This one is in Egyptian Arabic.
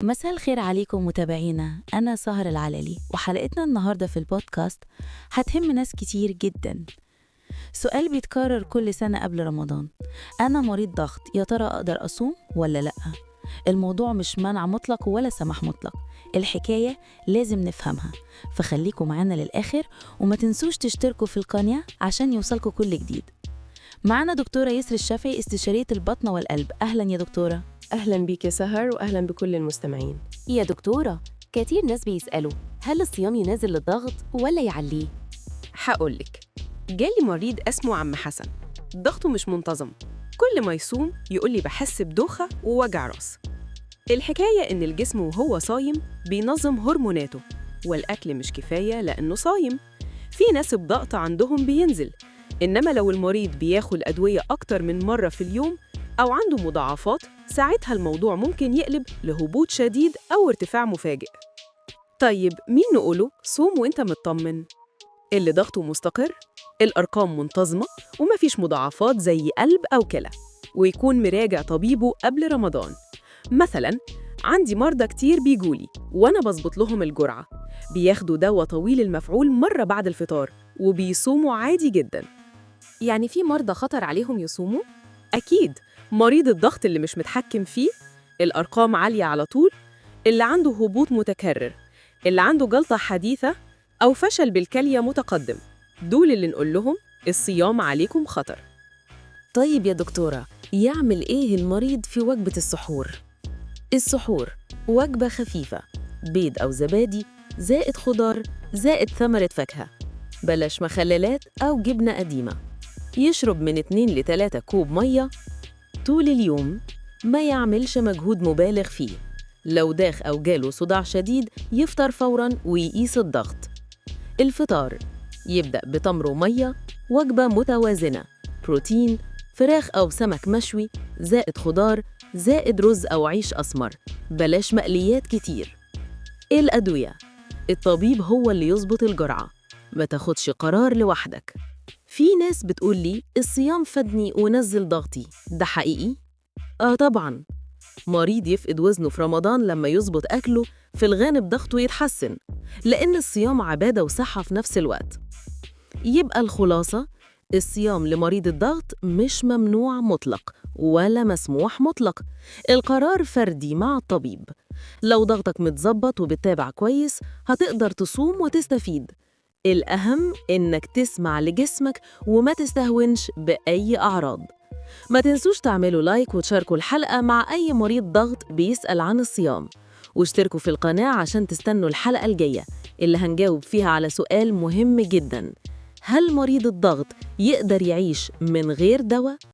مساء الخير عليكم متابعينا، أنا سهر العلالي، وحلقتنا النهاردة في البودكاست هتهم ناس كتير جدا. سؤال بيتكرر كل سنة قبل رمضان: أنا مريض ضغط، يا ترى أقدر أصوم ولا لأ؟ الموضوع مش منع مطلق ولا سماح مطلق، الحكاية لازم نفهمها، فخليكم معانا للآخر وما تنسوش تشتركوا في القناة عشان يوصلكوا كل جديد. معانا دكتورة يسر الشافعي، استشارية البطنة والقلب. أهلا يا دكتورة. أهلا بيك يا سهر، وأهلا بكل المستمعين. يا دكتورة، كتير ناس بيسألوا هل الصيام ينزل الضغط ولا يعليه؟ هقولك، جالي مريض اسمه عم حسن، ضغطه مش منتظم، كل ما يصوم يقولي بحس بدوخة ووجع راس. الحكاية إن الجسم وهو صايم بينظم هرموناته، والأكل مش كفاية لأنه صايم. في ناس الضغط عندهم بينزل، إنما لو المريض بياخد أدوية أكتر من مرة في اليوم أو عنده مضاعفات، ساعتها الموضوع ممكن يقلب لهبوط شديد أو ارتفاع مفاجئ. طيب مين نقوله صوم وإنت مطمن؟ اللي ضغطه مستقر، الأرقام منتظمة، ومفيش مضاعفات زي قلب أو كلى، ويكون مراجع طبيبه قبل رمضان. مثلاً عندي مرضى كتير بيجولي وأنا بظبط لهم الجرعة، بياخدوا دواء طويل المفعول مرة بعد الفطار وبيصوموا عادي جداً. يعني في مرضى خطر عليهم يصوموا؟ أكيد، مريض الضغط اللي مش متحكم فيه، الأرقام عالية على طول، اللي عنده هبوط متكرر، اللي عنده جلطة حديثة أو فشل بالكلية متقدم، دول اللي نقول لهم الصيام عليكم خطر. طيب يا دكتورة، يعمل إيه المريض في وجبة السحور؟ السحور وجبة خفيفة، بيض أو زبادي زائد خضار زائد ثمرة فاكهة، بلاش مخللات أو جبنة قديمة. يشرب من 2 ل 3 كوب مية طول اليوم، ما يعملش مجهود مبالغ فيه. لو داخ أو جاله صداع شديد يفطر فوراً ويقيس الضغط. الفطار يبدأ بتمر ومية، وجبة متوازنة، بروتين، فراخ أو سمك مشوي زائد خضار زائد رز أو عيش أسمر، بلاش مقليات كتير. الأدوية الطبيب هو اللي يظبط الجرعة، ما تاخدش قرار لوحدك. في ناس بتقول لي الصيام فادني ونزل ضغطي، ده حقيقي؟ آه طبعاً، مريض يفقد وزنه في رمضان لما يظبط أكله في الغالب ضغطه يتحسن، لأن الصيام عبادة وصحة في نفس الوقت. يبقى الخلاصة، الصيام لمريض الضغط مش ممنوع مطلق ولا مسموح مطلق، القرار فردي مع الطبيب. لو ضغطك متظبط وبتتابع كويس هتقدر تصوم وتستفيد. الأهم إنك تسمع لجسمك وما تستهونش بأي أعراض. ما تنسوش تعملوا like وتشاركوا الحلقة مع أي مريض ضغط بيسأل عن الصيام، واشتركوا في القناة عشان تستنوا الحلقة الجاية اللي هنجاوب فيها على سؤال مهم جداً: هل مريض الضغط يقدر يعيش من غير دواء؟